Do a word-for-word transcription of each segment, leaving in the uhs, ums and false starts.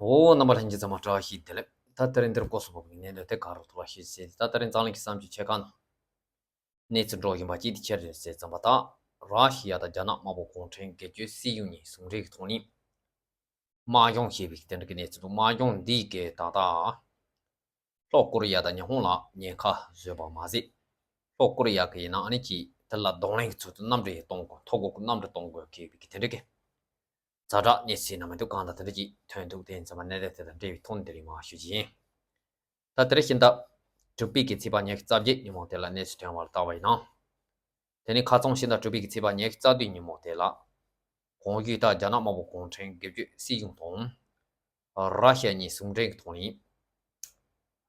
འོ། རྣམ་པ་ལྷན་རྒྱས་ཚང་མ་བཀྲ་ཤིས་བདེ་ལེགས། ད་དེ་རིང་འདིར་སྐོར་སོགས་པའི་གནད་དོན་དེ་ག་རུ་ཐུག་པ་ཞིག་ཟེར། ད་དེ་རིང་འཛམ་གླིང་གི་བསམ་སྤྱོད་ཆེ་ཁག་ནང་གནས་ཚུལ་འགྲོ་བཞིན་པ་ཅིག་དེ་ཆེ་རེད་ཟེར་ཙམ་པ། ད་ར་ཤི་ཡ་དང་རྒྱ་ནག་དམར་པོ་གུང་ཁྲན་སྒེར་གཅོད་སྲིད་གཞུང་གཉིས་ཟུང་འབྲེལ་གྱི་ཐོག་ནས་དམག་སྦྱོང་བྱས་པའི་དེ་འདྲ་གི་གནས་ཚུལ་འདུག་དམག་སྦྱོང་འདིས་ཀྱི་ད་ལྟ་ལྷོ་ཀོ་རི་ཡ་དང་ཉི་ཧོང་ལ་ཉེན་ཁ་བཟོས་པ་མ་ཟད། ལྷོ་ཀོ་རི་ཡ་གི་ཡིན་ན་ཨ་ནི་ཅིག་དེ་ལ་གདོང་ལེན་གྱི་ཚུལ་དུ་གནམ་གྲུ་ཡང་གཏོང་དགོས། མཐོ་སྒོ་གི་གནམ་གྲུ་གཏོང་དགོས་ཀྱི་དེ་འདྲ་གི་ཛ་དྲག་གནས་ཚུལ་ནང་མི་འདུག་གང་དང་དེ་འདྲ་ཅིག་ཐོན་འདུག་དེ་ཡིན་ཙང་མ་གནད་དོན་དེ་དང་འབྲེལ་བའི་ཐོག་ནས་དེ་རིང་མར་ཞུ་རྒྱུ་ཡིན། ད་དེ་རིང་ཕྱི་ཟླ་དྲུག་པའི་གི་ཚེས་པ་ཉི་ཤུ་རྩ་བརྒྱད་ཉིན་མོ་དེ་ལ་གནས་ཚུལ་ཐོན་པར་བལྟ་བ་ཡིན་ན། དེ་ནི་ཁ་རྩང་ཕྱི་ཟླ་དྲུག་པའི་གི་ཚེས་པ་ཉི་ཤུ་རྩ་བདུན་ཉིན་མོ་དེ་ལ། གོང་ཞུས་ལྟར་རྒྱ་ནག་དམར་པོ་གུང་ཁྲན་སྒེར་གཅོད་སྲིད་གཞུང་དང་། ར་ཤི་ཡ་གཉིས་ཟུང་འབྲེལ་གྱི་ཐོག་ནས།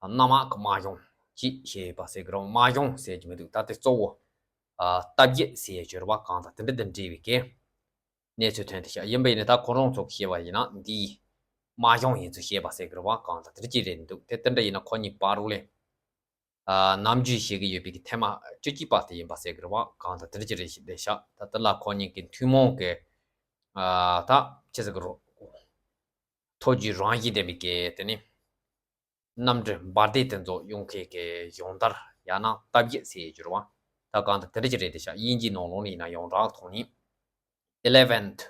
གནམ་དམག་གི་དམག་སྦྱོང་ཞིག་བྱས་ཡོད་པ་ཟེར་གི་རེད། དམག་སྦྱོང་ཟེར་གྱི་མི་འདུག་ད་དེ་གཙོ་བོ། ཨ། སྟབས་ཡག་ཟེར་ཡས་ཡོད་རེད་པ། གང་དང་དེ་འདྲ་དང་འབྲེལ་བའི་གི་གནས་ཚུལ་ཐོན་ཏེ་ཤག་ཡིན་པ་ཡིན་ན་ད་ཁོ་རང་ཚོ་གིས་བཤད་པ་ཡིན་ན་འདིའི་དམག་སྦྱོང་ཡིན་ཚུལ་བཤད་པ་ཟེར་གི་རེད་པ། གང་དང་དེ་འདྲ་ཅིག་རེད་འདུག་དེ་དེ་འདྲ་ཡིན་ན་ཁོ་གཉིས་བར་རུ་ལས། ཨ། ནམ་རྒྱུན་བྱེད་ཀྱི་ཡོད་པའི་གི་ཐེངས་མ་བཅུ་གཅིག་པ་དེ་ཡིན་པ་ཟེར་གི་རེད་པ། གང་དང་དེ་འདྲ་ཅིག་རེད་ཤག་ད་དེ་ལ་ཁོ་གཉིས་ཀྱི་ཐུན་མོང་གི། ཨ། ད་ཅི་ཟེར་གི་རེད། ཐོ་རྒྱུས་རང་བཞིན་ལྡན་པའི་གི་དེ་ནི། གནམ་གྲུ་འབར་མདེལ་དེ་ཚོ་གཡུག་མཁན་གྱི་སྦྱོང་བརྡར་ཡང་ན་སྟབས་ཡག་ཟེར་ཡས་ཡོད་རེད་པ། ད་གང་དང་དེ་འདྲ་ཅིག་རེད་དེ་ཤག་དབྱིན་ཇིའི་ནང་ལོགས་ནས་ཡིན་ན་ཡོངས་གྲགས་ཐོག་ནས། Eleventh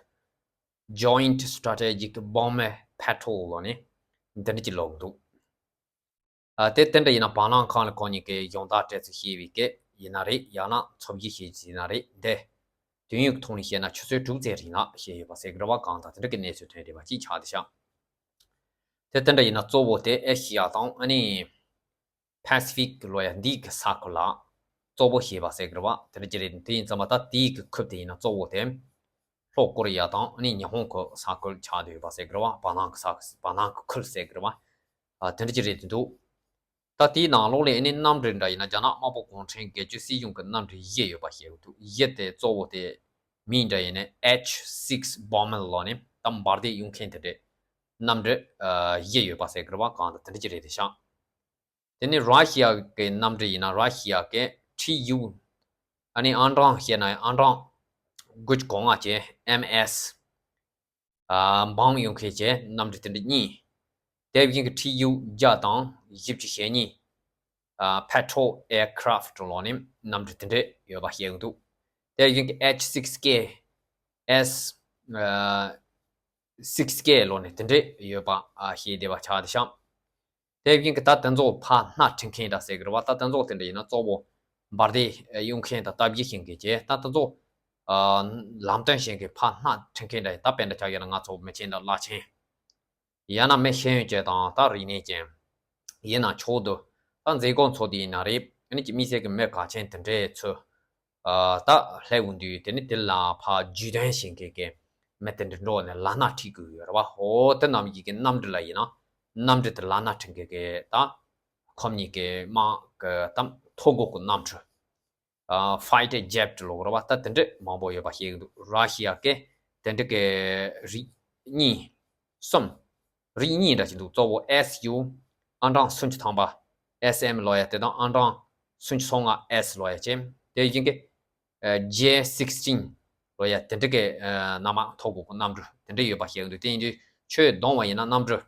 Joint Strategic Bomber Patrol ལབ་ནས་འདི་འདྲ་ཅིག་ལབ་འདུག་ཨ། དེ་དེ་འདྲ་ཡིན་ན་བར་སྣང་ཁང་ལ་ཁོང་གཉིས་ཀྱིས་སྦྱོང་བརྡར་སྤྲད་ཚུལ་བཤད་པའི་སྐད་ཡིན་ན་རེད། ཡང་ན་ཚོགས་ཞུགས་བྱས་ཚུལ་ཡིན་ན་རེད། འདི་དུས་ཡུན་གྱི་ཐོག་ནས་བཤད་ན་ཆུ་ཚོད་དྲུག་ཙམ་རིང་ལ་བཤད་ཡོད་པ་ཟེར་གི་རེད་པ། གང་དང་དེ་འདྲ་གི་གནས་ཚུལ་ཐོན་བསྡད་པ་ཅིག་ཆགས་བསྡད་ཤག་དེ་དེ་འདྲ་ཡིན་ན་གཙོ་བོ་དེ་ཨེ་ཤི་ཡ་དང་ཨ་ནི་Pacific ལབ་ཡ་འདི་གི་ས་ཁུལ་ལ་གཙོ་བོ་བཤད་པ་ཟེར་གི་རེད་པ། དེ་འདྲ་ཅིག་རེད། དེ་ཡིན་ཙང་མ་ད་དེའི་གི་ཁུལ་དེ་ཡིན་ན་གཙོ་བོ་དེ་ལྷོ་ཀོ་རི་ཡ་དང་ཨ་ནི་ཉི་ཧོང་གི་ས་ཁུལ་ཆགས་བསྡད་ཡོད་པ་ཟེར་གི་རེད་པ། བར་སྣང་གི་ས་བར་སྣང་གི་ཁུལ་ཟེར་གི་རེད་པ། ཨ། དེ་འདྲ་ཅིག་རེད་དེ་འདུག་ད་དེའི་ནང་ལོགས་ལ་ཨ་ནི་གནམ་གྲུ་འདྲ་ཡིན་ན་རྒྱ་ནག་དམར་པོ་གུང་ཁྲན་སྒེར་གཅོད་སྲིད་གཞུང་གི་གནམ་གྲུ་བཞི་ཡོད་པ་བཤད་ཀྱི་འདུག་བཞི་དེ་གཙོ་བོ་དེ་མིང་འདྲ་ཡིན་ན་H six bomber ལབ་ནས་ད་འབར་མདེལ་གཡུག་མཁན་དེ་འདྲས་གནམ་གྲུ་ཨ་བཞི་ཡོད་པ་ཟེར་གི་རེད་པ། གང་དང་དེ་འདྲ་ཅིག་རེད་དེ་ཤག་དེ་ནི་ར་ཤི་ཡ་གི་གནམ་གྲུ་ཡིན་ན་ར་ཤི་ཡ་གི་ཁྲི་ཡུ། ཨ་ནི་ཨང་གྲངས་བཤད་ན་ཨང་གྲངས་དགུ་བཅུ་གོ་ལྔ་བྱས་M S ཨ། འབུམ་གཡུག་མཁན་བྱས་གནམ་གྲུ་དེ་འདྲ་གཉིས། དེ་བཞིན་གྱི་ཁྲི་ཡུ་བརྒྱ་དང་བཞི་བཅུ་ཞེ་གཉིས། ཨ། Patrol Aircraft ལབ་ནས་གནམ་གྲུ་དེ་འདྲས་ཡོད་པ་བཤད་ཀྱི་འདུག་དེ་བཞིན་གྱི་H six K S ཨ། six K ལབ་ནས་དེ་འདྲས་ཡོད་པ་ཨ་བཤད་བསྡད་པ་ཆགས་བསྡད་ཤག་དེ་བཞིན་གྱི་ད་དེ་ཚོ་ཕར་སྣ་ཁྲིད་མཁན་འདྲ་ཟེར་གི་རེད་པ། ད་དེ་ཚོ་དེ་འདྲ་ཡིན་ན་གཙོ་བོ་འབར་མདེལ་གཡུག་མཁན་དང་སྟབས་ཡག་ཤེས་མཁན་བྱས། ད་དེ་ཚོ་ཨ་ལམ་སྟོན་བྱེད་མཁན་ཕར་སྣ་ཁྲིད་མཁན་འདྲ་ཡིན། ད་དཔེར་ན་ཆ་བཞག་ན་ང་ཚོ་མི་ཆེན་དང་བླ་ཆེན། ཡང་ན་མི་ཤེས་ཡོན་ཅན་དང་ད་རིག་གནས་ཅན། ཡིན་ན་ཆོག་འདུག་ད་མཛད་སྒོ་ཚོགས་དུས་ཡིན་ན་རེད། ཨ་ནི་ཅིག་དམིགས་བསལ་གྱི་མི་གལ་ཆེན་དེ་འདྲའི་ཚོ། ཨ། ད་སླེབས་ཡོང་དུས་དེ་ནི་དེ་ལ་ཕར་བརྒྱུད་དོན་བྱེད་མཁན་གྱི་མི་དེ་འདྲ་འགྲོ་ནས་ལག་སྣ་ཁྲིད་དགོས་ཡོད་རེད་པ། འོ་དེ་རྣམས་ཀྱི་གི་གནམ་གྲུ་ལ་ཡིན་ན་གནམ་གྲུ་དེ་ལག་སྣ་ཁྲིད་མཁན་གྱི་ད་ཁོ་གཉིས་ཀྱི་དམག་གི་ད་མཐོ་སྒོ་གི་གནམ་གྲུ། ཨ། Fighter Jet ལབ་དགོས་རེད་པ། ད་དེ་འདྲ་མང་པོ་ཡོད་པ་ཤེས་ཀྱི་འདུག་ར་ཤི་ཡ་གི་དེ་འདྲ་གི་རིགས་གཉིས་གསུམ། རིགས་གཉིས་འདྲ་ཞིག་འདུག་གཙོ་བོ་S U ཨང་གྲངས་སུམ་ཅུ་ཐམ་པ། S M ལབ་ཡ་དེ་དང་ཨང་གྲངས་སུམ་ཅུ་སོ་ལྔ་S ལབ་ཡ་བྱས། དེ་བཞིན་གྱི་ཨ། J sixteen ལབ་ཡ་དེ་འདྲ་གི་ཨ། གནམ་དམག་མཐོ་སྒོ་གི་གནམ་གྲུ་དེ་འདྲ་ཡོད་པ་ཤེས་ཀྱི་འདུག་དེ་ཡིན་དུས་ཆོས་བསྡོམས་པ་ཡིན་ན་གནམ་གྲུ།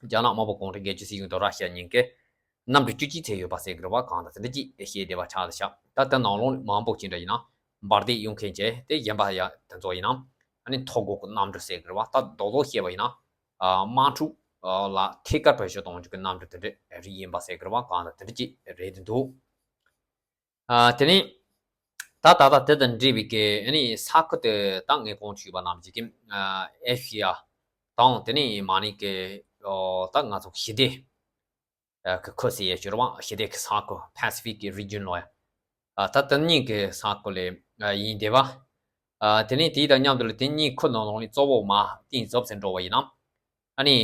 རྒྱ་ནག་དམར་པོ་གུང་ཁྲན་སྒེར་གཅོད་སྲིད་གཞུང་དང་ར་ཤི་ཡ་གཉིས་ཀས་གནམ་གྲུ་བཅུ་གཅིག་ཙམ་ཡོད་པ་ཟེར་གྱི་རེད་པ། གང་དང་དེ་འདྲ་ཅིག་བཤད་བསྡད་པ་ཆགས་བསྡད་ཤག་ད་དེ་ནང་ལོགས་མང་པོ་ཅིག་འདྲ་ཡིན་ན་འབར་མདེལ་གཡུག་མཁན་བྱས། དེ་གཞན་པ་ཡ་དེ་ཚོ་ཡིན་ན་ཨ་ནི་མཐོ་སྒོ་གི་གནམ་གྲུ་ཟེར་གྱི་རེད་པ། ད་རྡོག་རྡོག་བཤད་པ་ཡིན་ན་ཨ། དམག་འཁྲུག་ལ་ཐད་ཀར་བེད་སྤྱོད་གཏོང་རྒྱུ་གི་གནམ་གྲུ་དེ་འདྲ་རིགས་ཡིན་པ་ཟེར་གྱི་རེད་པ། གང་དང་དེ་འདྲ་ཅིག་རེད་དེ་འདུག་ཨ། དེ་ནས་ད་ད་ལྟ་དེ་དང་འབྲེལ་བའི་གི་ཨ་ནི་ས་ཁུལ་དེ་ད་ངས་གོང་དུ་ཞུས་པ་ནང་བཞིན་གྱི་ཨ། ཨེ་ཤི་ཡ་དང་དེ་ནས་མ་ནི་གི་ཨོ། ད་ང་ཚོ་ཞི་བདེ་ཨ། གི་ཁུལ་ཟེར་ཡས་ཞུ་རེད་པ། ཞི་བདེ་གི་ས་ཁུལ་Pacific གི་Region ལབ་ཡ། ཨ། ད་དེ་གཉིས་ཀྱི་ས་ཁུལ་ལ་ཨ། ཡིན་བསྡད་པ། ཨ། དེ་ནས་དེ་དང་མཉམ་དུ་ལ་དེ་གཉིས་ཁུལ་ནང་ལོགས་ནས་གཙོ་བོ་མར་གཏིང་ཟབ་ཙམ་འགྲོ་བ་ཡིན་ན་ཨ་ནི་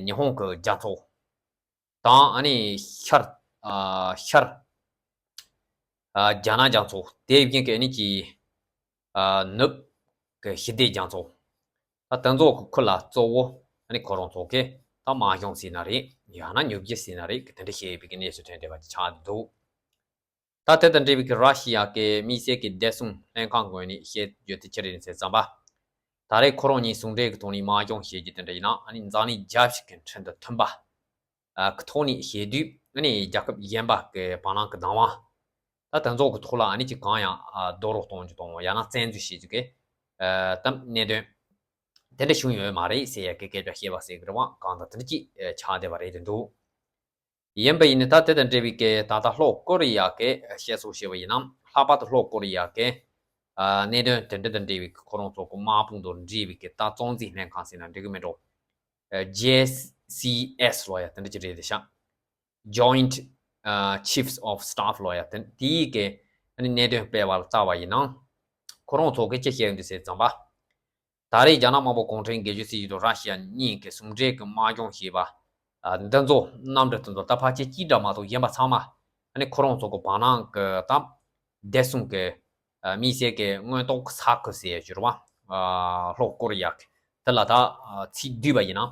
ཉི་ཧོང་གི་རྒྱ་མཚོ། དང་ཨ་ནི་ཤར། ཨ། ཤར། ཨ། རྒྱ་ནག་རྒྱ་མཚོ། དེ་བཞིན་གྱི་ཨ་ནི་ཅིག་ཨ། ནུབ་ཀྱི་ཞི་བདེ་རྒྱ་མཚོ། ད་དེ་ཚོ་ཁུལ་ལ་གཙོ་བོ་ཨ་ནི་ཁོ་རང་ཚོ་གིས་ད་དམག་སྦྱོང་ཟེར་ན་རེད། ཡང་ན་མྱུར་སྐྱེལ་ཟེར་ན་རེད། དེ་འདྲ་བྱས་པའི་གནས་ཚུལ་ཐོན་བསྡད་པ་ཆགས་འདུག་ད་དེ་དང་འབྲེལ་བའི་གི་ར་ཤི་ཡ་གི་དམིགས་བསལ་གྱི་བདེ་སྲུང་ལྷན་ཁང་ངོས་ནས་བཤད་རྒྱུ་དེ་ཅི་རེད་ཟེར་ཙམ་པ། ད་རེས་ཁོ་རང་གཉིས་ཟུང་འབྲེལ་གྱི་ཐོག་ནས་དམག་སྦྱོང་བྱེད་རྒྱུ་དེ་འདྲ་ཡིན་ན། ཨ་ནི་འཛམ་གླིང་རྒྱལ་སྤྱི་གི་ཁྲིམས་དང་མཐུན་པ་གི་ཐོག་ནས་བྱེད་དུས། ཨ་ནི་རྒྱལ་ཁབ་གཞན་པ་གི་བར་སྣང་གི་བདག་དབང་ད་དེ་ཚོ་གི་ཐོག་ལ་ཨ་ནི་ཅིག་གང་ཡང་རྡོག་རོལ་གཏོང་རྒྱུ་དང་། ཡང་ན་བཙན་འཛུལ་བྱེད་རྒྱུ་གི་ད་གནད་དོན་དེ་འདྲ་བྱུང་ཡོད་མ་རེད་ཟེར་ཡ་གི་སྐད་ཆ་བཤད་པ་ཟེར་གི་རེད་བ། གང་ལྟར་དེ་འདྲ་ཅིག་ཆགས་བསྡད་པ་རེད་འདུག་ཡིན་པ་ཡིན་ན། ད་དེ་དང་འབྲེལ་བའི་གི་ད་ལྟ་ལྷོ་ཀོ་རི་ཡ་གི་བཤད་སྲོལ་བྱས་པ་ཡིན་ན། ལྷག་པར་དུ་ལྷོ་ཀོ་རི་ཡ་གི་ཨ་གནད་དོན་དེ་འདྲ་དང་འབྲེལ་བའི་ཁོ་རང་ཚོ་གི་དམག་དཔུང་དང་འབྲེལ་བའི་གི་ད་གཙོ་འཛིན་ལྷན་ཁང་ཟེར་ན་འགྲིག་གི་མེད་འགྲོ། ཨ་ཇེ་སི་ཨེས་ལོ་ཡ་དེ་འདྲ་ཅིག་རེད་དེ་ཤག Joint ཨ་Chiefs of Staff ལོ་ཡ་དེ་དེའི་གི་ཨ་ནི་གནད་དོན་སྤེལ་བ་ལ་བལྟས་པ་ཡིན་ན། ཁོ་རང་ཚོ་གི་ཅི་བཤད་ཡོད་འདུག་ཟེར་ཙམ་པ། ད་རེས་རྒྱ་ནག་དམར་པོ་གུང་ཁྲན་སྒེར་གཅོད་སྲིད་གཞུང་དང་ར་ཤི་ཡ་གཉིས་ཀྱི་ཟུང་འབྲེལ་གྱི་དམག་སྦྱོང་བྱས་པ་ཨ་འདི་ཚོ་གནམ་གྲུ་དེ་ཚོ་ད་ཕལ་ཆེར་གཅིག་འདྲ་མ་གཏོགས་གཞན་པ་ཚང་མ་ཨ་ནི་ཁོ་རང་ཚོ་གི་བར་སྣང་གི་ད་བདེ་སྲུང་གི་ཨ་དམིགས་བསལ་གྱི་མངོན་རྟོགས་ས་ཁུལ་ཟེར་ཡ་ཅིག་ཡོད་རེད་བ། ཨ་ལྷོ་ཀོ་རི་ཡ་གི་དེ་ལ་ད་ཨ་ཚིག་བསྡུས་པ་ཡིན་ན།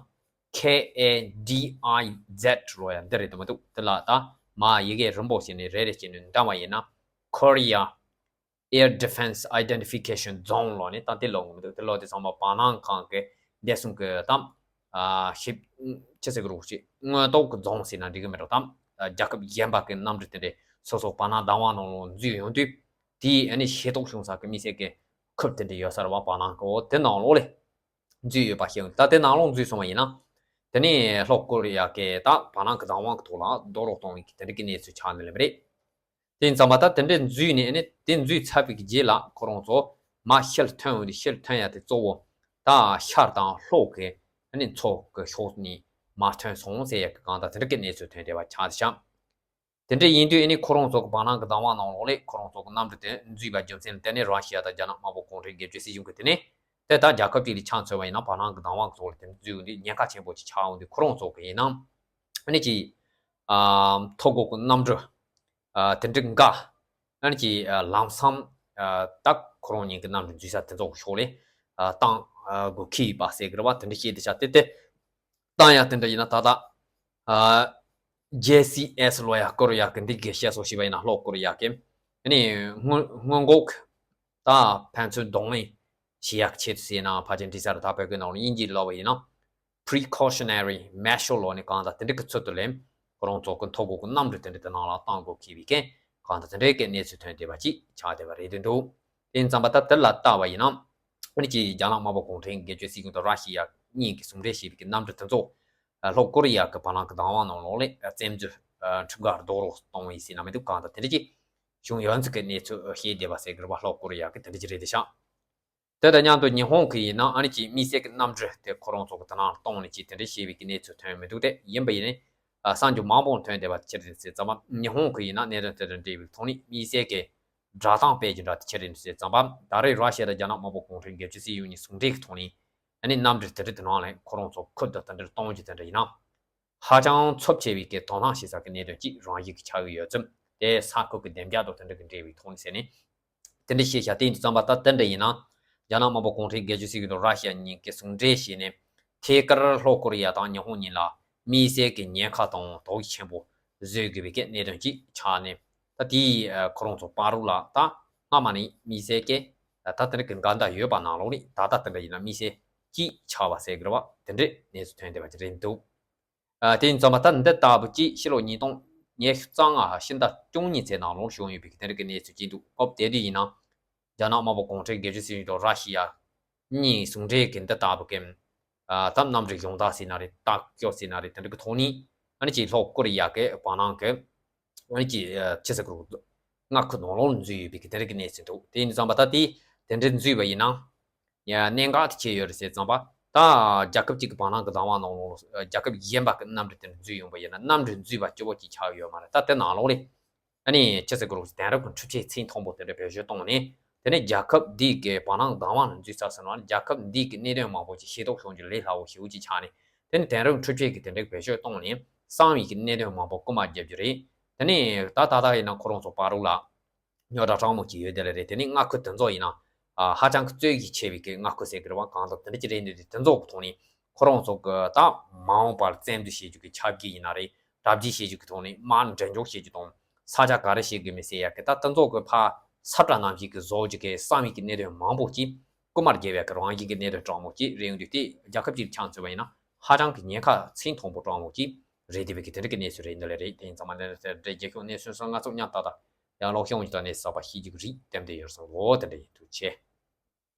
ཁེ་ཨེ་ཌི་ཨའི་ཛེད་ལོ་ཡ་འདི་རེད་དུ་མི་འདུག་དེ་ལ་ད་མ་ཡི་གེ་རིམ་པ་བྱས་ནས་རེ་རེ་བྱས་ནས་འདམ་པ་ཡིན་ན། Korea Air Defense Identification Zone ལོ་ནི་ད་དེ་ལོ་ངོ་མི་འདུག་དེ་ལོ་དེ་ཚང་མ་བར་སྣང་ཁང་གི་བདེ་སྲུང་གི་ད་ཨ་ཞིབ་ཅི་ཟེར་གི་རུ་ཅི་མངོན་རྟོགས་ཀྱི་རྫོང་ཟེར་ན་འགྲིག་གི་མེད་འགྲོ། ད་རྒྱལ་ཁབ་གཞན་པ་གི་གནམ་གྲུ་དེ་འདྲའི་སོ་སོ་བར་སྣང་བདག་དབང་ནང་ལོགས་འཛུལ་ཡོང་དུས། དེའི་ཨ་ནི་ཤེས་རྟོགས་བྱུང་ས་གི་དམིགས་བསལ་གྱི་ཁུལ་དེ་འདྲ་ཡོད་ས་རེད་བ། བར་སྣང་གི་འོ་དེ་ནང་ལོགས་ལས་འཛུལ་ཡོད་པ་ཤེས་ཡོང་། ད་དེ་ནང་ལོགས་འཛུལ་སོང་བ་ཡིན་ན། དེ་ནས་ལྷོ་ཀོ་རི་ཡ་གི་ད་བར་སྣང་གི་བདག་དབང་གི་ཐོག་ལ་རྡོག་རོལ་གཏོང་བའི་གི་དེ་འདྲ་གི་གནས་ཚུལ་ཆགས་ནི་ལེ་མ་རེད། དེ་ཡིན་ཙང་མ་ད་དེ་འདྲའི་འཛུལ་ནས་ཨ་ནི་དེ་འཛུལ་ཚར་བའི་གི་རྗེས་ལ་ཁོ་རང་ཚོ་མར་ཕྱིར་ཐོན་འོང་དུས། ཕྱིར་ཐོན་ཡ་དེ་གཙོ་བོ་ད་ཤར་དང་ལྷོ་གི་ཨ་ནི་མཚོ་གི་ཕྱོགས་ནས་མར་ཐོན་སོང་ཟེར་ཡ་གི་གང་ལྟར་དེ་འདྲ་གི་གནས་ཚུལ་ཐོན་བསྡད་པ་ཆགས་བཞག་དེ་འདྲ་ཡིན་དུས་ཨ་ནི་ཁོ་རང་ཚོ་གི་བར་སྣང་གི་བདག་དབང་ནང་ལོགས་ལས་ཁོ་རང་ཚོ་གི་གནམ་གྲུ་དེ་འཛུལ་བའི་རྒྱུ་མཚན་ལ་བརྟེན་ནས་ར་ཤི་ཡ་དང་རྒྱ་ནག་དམར་པོ་གུང་ཁྲན་སྒེར་གཅོད་སྲིད་གཞུང་གི་དེ་ནས་དེ་ལྟར་རྒྱལ་ཁབ་ཅིག་ལ་ཆ་མཚོན་པ་ཡིན་ན། བར་སྣང་གི་བདག་དབང་གི་ཐོག་ལ་དེ་འཛུལ་ཡོང་དུས་ཉེན་ཁ་ཆེན་པོ་ཅིག་ཆགས་ཡོང་དུས། ཁོ་རང་ཚོ་གི་ཡིན་ན་ཨ་ནི་ཅིག་ཨ་མཐོ་སྒོ་གི་གནམ་གྲུ་ཨ་དེ་འདྲ་འགའ་ཨ་ནི་ཅིག་ཨ་ལམ་སང་ཨ་ད་ཁོ་རང་གཉིས་ཀྱི་གནམ་གྲུ་འཛུལ་ས་དེ་ཚོ་གི་ཕྱོགས་ལ་ཨ་བཏང་ཨ་དགོས་ཀྱི་ཡོད་པ་ཟེར་གི་རེད་བ། དེ་འདྲ་བཤད་དེ་ཤག་དེ་དེ་བཏང་ཡ་དེ་འདྲ་ཡིན་ན། ད་ལྟ་ཨ་ཇེ་སི་ཨེས་ལོ་ཡ་ཀོ་རི་ཡ་གི་འདི་གི་བཤད་སྲོལ་ཞིག་པ་ཡིན་ན། ལྷོ་ཀོ་རི་ཡ་གི་ཨ་ནི་སྔོན་སྔོན་འགོག་ད་ཕན་ཚུན་གདོང་ལེན་བྱེད་ཡག་ཆེད་དུ་ཟེར་ན། ཕལ་ཆེར་འབྲི་ས་རུ་ད་བོད་སྐད་ནང་ལ་དབྱིན་ཇིའི་ལབ་པ་ཡིན་ན། precautionary measure ལོ་ནི་གང་ལྟར་དེ་འདྲ་གི་ཚུལ་དུ་ལེན། ཁོ་རང་ཚོ་གི་མཐོ་སྒོ་གི་གནམ་གྲུ་དེ་འདྲ་དེ་ནང་ལ་བཏང་དགོས་ཀྱི་བའི་གན་གང་ལྟར་དེ་འདྲའི་གི་གནས་ཚུལ་ཐོན་བསྡད་པ་ཅིག་ཆགས་བསྡད་པ་རེད་འདུག་དེ་ཡིན་ཙང་མ་ད་དེ་ལ་བལྟས་པ་ཡིན་ན། ཨ་ནི་ཅིག་རྒྱ་ནག་དམར་པོ་གུང་ཁྲན་སྒེར་གཅོད་སྲིད་གཞུང་དང་ར་ཤི་ཡ་གཉིས་ཀྱིས་ཟུང་འབྲེལ་བྱས་པའི་གི་གནམ་གྲུ་དེ་ཚོ་ལྷོ་ཀོ་རི་ཡ་གི་བར་སྣང་གི་བདག་དབང་ནང་ལོགས་ལ་བཙན་འཛུལ་ཁྲིམས་འགལ་རྡོག་རོལ་གཏོང་བའི་ཟེར་ན་མི་འདུག་གང་ལྟར་དེ་འདྲ་ཅིག་བྱུང་ཡོད་ཚུལ་གྱི་གནས་ཚུལ་བཤད་བསྡད་པ་ཟེར་གི་རེད་བ། ལྷོ་ཀོ་རི་ཡ་གི་དེ་འདྲ་ཅིག་རེད་དེ་ཤག་དེ་དང་མཉམ་དུ་ཉི་ཧོང་གི་ཡིན་ན་ཨ་ནི་ཅིག་དམིགས་བསལ་གྱི་གནམ་གྲུ་དེ་ཁོ་རང་ཚོ་གི་དེ་ནང་གཏོང་ནས་ཅིག་དེ་འདྲ་བྱས་པའི་གི་གནས་ཚུལ་ཐོན་མི་འདུག་དེ་ཡིན་པ་ཡིན་ནའི་གསར་འགྱུར་མང་པོ་ཐོན་བསྡད་པ་ཕྱིར་དེ་ཟེར་ཙམ་པ། ཉི་ཧོང་གི་ཡིན་ན་གནད་དོན་དེ་དང་འབྲེལ་བའི་ཐོག་ནས་དམིགས་བསལ་གྱི་བསྒྲགས་གཏམ་སྤེལ་རྒྱུ་འདྲ་དེ་ཕྱིར་དེ་ཟེར་ཙམ་པ། ད་རེས་ར་ཤི་ཡ་དང་རྒྱ་ནག་དམར་པོ་གུང་ཁྲན་སྒེར་གཅོད་སྲིད་གཞུང་གཉིས་ཟུང་འབྲེལ་གྱི་ཐོག་ནས་ཨ་ནི་གནམ་གྲུ་དེ་འདྲ་དེ་ནང་ལ་ཁོ་རང་ཚོ་ཁུར་དང་དེ་འདྲ་གཏོང་རྒྱུ་དེ་འདྲ་ཡིན་ན། ཧ་ཅང་འཚབ་ཆེ་བའི་གི་དོ་སྣང་བྱེད་ས་གི་གནད་དོན་གཅིག་རང་བཞིན་གྱི་ཆགས་ཀྱི་ཡོད་ཙང་། དེ་ས་ཁུལ་གྱི་བདེ་འཇགས་དང་དེ་འདྲ་གི་འབྲེལ་བའི་ཐོག་ནས་ཟེར་ནས་དེ་འདྲ་བཤད་བཞག་དེ་ཡིན་དུས་ཙམ་པ། ད་དེ་འདྲ་ཡིན་ན་རྒྱ་ནག་དམར་པོ་གུང་ཁྲན་སྒེར་གཅོད་སྲིད་གཞུང་དང་ར་ཤི་ཡ་གཉིས་ཀྱིས་ཟུང་འབྲེལ་བྱས་ནས་ཐད་ཀར་ལྷོ་ཀོ་རི་ཡ་དང་ཉི་ཧོང་གཉིས་ལ་དམིགས་བསལ་གྱི་ཉེན་ཁ་དང་དོགས་གཞི་ཆེན་པོ་བཟོ་དགོས་པའི་གི་གནད་དོན་གཅིག་ཆགས་ནས། ད་དེའི་ཁོ་རང་ཚོ་བར་དུ་ལ་ད་སྔ་མ་ནས་དམིགས་བསལ་གྱི་ད་དེ་འདྲ་གི་འགལ་ཟླ་ཡོད་པ་ནང་ལོགས་ནས་ད་ལྟ་དེ་འདྲ་ཡིན་ན་དམིགས་བསལ་གཅིག་ཆགས་པ་ཟེར་གི་རེད་བ། དེ་འདྲའི་གནས་ཚུལ་ཐོན་བསྡད་པ་ཅིག་རེད་འདུག་ཨ་དེ་ཡིན་ཙང་མ་ད་འདི་ལྟ་བུ་ཅིག་ཕྱི་ལོ་ཉིས་སྟོང་ཉི་ཤུ་རྩ་ལྔ་ཕྱི་ཟླ་བཅུ་གཉིས་ཚེས་ནང་ལོགས་བྱུང་ཡོད་པའི་དེ་འདྲ་གི་གནས་ཚུལ་ཅིག་འདུག་སྐབས་དེ་དུས་ཡིན་ན་རྒྱ་ནག་དམར་པོ་གུང་ཁྲན་སྒེར་གཅོད་སྲིད་གཞུང་དང་ར་ཤི་ཡ་གཉིས་ཟུང་འབྲེལ་གྱི་འདི་ལྟ་བུ་གི་ཨ་ད་གནམ་གྲུ་གཞུང་བདག་ཟེར་ན་རེད། ལྟ་སྐྱོ་ཟེར་ན་རེད། དེ་འདྲ་གི་ཐོག་ནས་ཨ་ནི་ཅིག་ལྷོ་ཀོ་རི་ཡ་གི་བར་སྣང་གི་ཨ་ནི་ཅིག་ཨ་ཅི་ཟེར་གི་རེད། མངའ་ཁུལ་ནང་ལོགས་འཛུལ་ཡོད་པའི་གི་དེ་འདྲ་གི་གནས་ཚུལ་འདུག་དེ་ཡིན་ཙང་མ་ད་དེ་དེ་འདྲ་འཛུལ་བ་ཡིན་ན། ཡང་གནད་འགག་དེ་ཆེ་ཡོད་རེད་ཟེར་ཙམ་པ། ད་རྒྱལ་ཁབ་གཅིག་གི་བར་སྣང་གི་བདག་དབང་ནང་ལོགས་རྒྱལ་ཁབ་གཞན་པ་གི་གནམ་གྲུ་དེ་འདྲ་འཛུལ་ཡོང་པ་ཡིན་ན། གནམ་གྲུ་འཛུལ་བ་སྐྱོ་པོ་ཅིག་ཆགས་ཡོད་མ་རེད། ད་དེ་ནང་ལོགས་ལས་ཨ་ནི་ཅི་ཟེར་དགོས་རེད། དེང་རབས་ཀྱི་འཕྲུལ་ཆས་ཚད་མཐོན་པོ་དེ་འདྲ་བེད་སྤྱོད་བཏང་ནས། དེ་ནས་རྒྱལ་ཁབ་འདི་གི་བར་སྣང་གི་བདག་དབང་ལ་འཛུལ་ཚར་ཟིན་ན། རྒྱལ་ཁབ་འདི་གི་གནད་དོན་མང་པོ་ཅིག་ཤེས་རྟོགས་བྱུང་རྒྱུ་ལས་སླ་བོ་ཞེ་པོ་ཅིག་ཆགས་ནས། དེ་ནས་དེང་རབས་འཕྲུལ་ཆས་ཀྱི་དེ་འདྲ་བེད་སྤྱོད་བཏང་ནས་གསང་བའི་གི་གནད་དོན་མང་པོ་རྐུ་མ་རྒྱབ་རྒྱུ་རེད། དེ་ནས་ད་ད་ལྟ་ཡིན་ན་ཁོ་རང་ཚོ་བར་དུ་ལ་རྙོག་དྲ་གྲང་མོ་ཅིག་ཡོད་དེ་ལ་རེད། དེ་ནས་མངའ་ཁུལ་དེ་ཚོ་ཡིན་ན་ཨ་ཧ་ཅང་གི་རྩོད་གཞི་ཆེ་བའི་གི་མངའ་ཁུལ་ཟེར་གི་རེད་བ། གང་ལྟར་དེ་འདྲ་ཅིག་རེད། འདི་དེ་ཚོ་གི་ཐོག་ནས་ཁོ་རང་ཚོ་གི་ད་མ་འོངས་པར་བཙན་འཛུལ་བྱེད་རྒྱུ་གི་ཆབ་ཀྱི་ཡིན་ན་རེད། གྲ་སྒྲིག་བྱེད་རྒྱུ་གི་ཐོག་ནས་དམག་འགྲན་ཚོགས་བྱེད་རྒྱུ་དང་། ས་ཆ་ག་རེ་བྱེད་དགོས་མིན་ཟེར་ཡ་གི་ད་དེ་ཚོ་གི་ཕར་ས་བཀྲ་རྣམ་བཞི་གི་བཟོ་རྒྱུ་གི་གསང་བའི་གི་གནད་དོན་མང་པོ་ཅིག་ རྐུ་མ་བརྒྱབ་པའི་གི་རང་བཞིན་གྱི་གནད་དོན་དྲང་མོ་ཅིག་རེད། ཡོང་དུས་དེ་རྒྱལ་ཁབ་ཅིག་ཆ་མཚོན་པ་ཡིན་ན་ཧ་ཅང་གི་ཉེན་ཁ་ཚད་མཐོན་པོ་དྲང་མོ་ཅིག་རེད། དེ་བས་ཀྱི་དེ་འདྲ་གི་གནས་ཚུལ་རེད། འདི་ལས་རེད། དེ་ཡིན་ཙང་མ་ནི་རྒྱལ་ཁབ་གནས་ཚུལ་སོགས་ང་ཚོ་མཉམ་ཏག་ཏག་ཡང་ལོག་ཤོང་ཡོད་ད་ནས་གསར་པ་ཤེས་རྒྱུ་རིགས་ལྟེམ་དེ་ཡོད་སོང་ལོ། དེ་འདྲ་ཡིན་དུས་ཆེ།